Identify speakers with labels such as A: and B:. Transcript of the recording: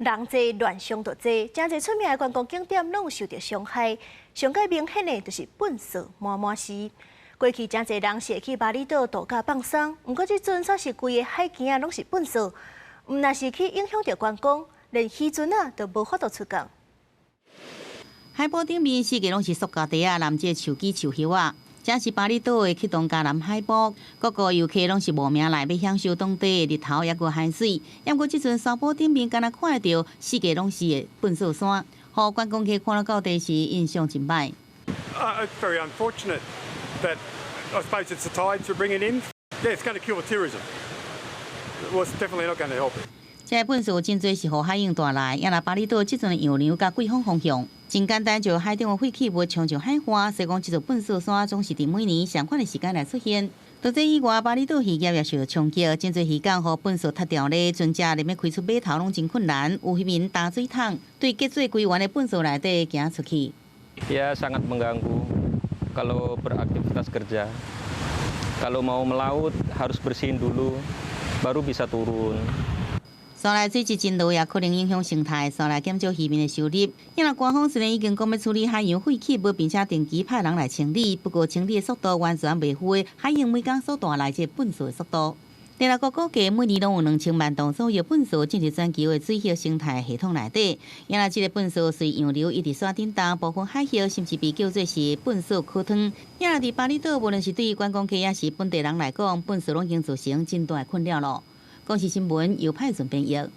A: 人濟亂象就濟，誠濟出名的觀光景點攏有受著傷害。上蓋明顯的就是糞埽滿滿是。過去誠濟人是會去峇里島度假放鬆，毋過這陣煞是規个海墘仔攏是糞埽，毋但是去影響著觀光，連漁船仔都無法度出港。
B: 海埔頂面四界攏是塑膠袋仔，連這樹枝樹葉仔。這是巴厘島的去東加南海埔，各國遊客攏是慕名來欲享受當地的日頭，抑閣海水。毋過這陣沙埔頂面，敢若看會著四界攏是的糞埽山，予觀光客看了到底是印象真歹。
C: It's very unfortunate that I suppose it's the tides to bring it in. Yeah, it's going to kill the tourism. Well, it's definitely not going to help it.
B: 這個糞埽真濟是予海湧帶來，也若巴厘島這陣洋流佮季風方向，真簡單就海中的廢棄物衝上海岸，所以講這座糞埽山總是佇每年相款的時間來出現。除這以外，巴厘島漁業也受著衝擊，真濟漁港予糞埽踢掉咧，船隻連欲開出碼頭攏真困難。有漁民擔水桶對結做規園的糞埽內底行出去。
D: Ya, sangat mengganggu kalau beraktivitas kerja. Kalau mau melaut harus bersihin dulu, baru bisa turun.
B: 山內水質真濁，也可能影響生態，紲來減少漁民的收入。因為官方雖然已經講欲處理海洋廢棄物，並且定期派人來清理，不過清理的速度完全袂符合海湧每工所帶來這糞埽的速度。聯合國估計每年攏有2000萬噸左右糞埽進入全球的水域生態系統內底。因為這个糞埽隨洋流一直徙振動，部分海域甚至被叫做是糞埽苦湯。因為佇巴厘島，無論是對觀光客抑是本地人來講，糞埽攏已經造成真大的困擾囉。公視新聞由派順編譯。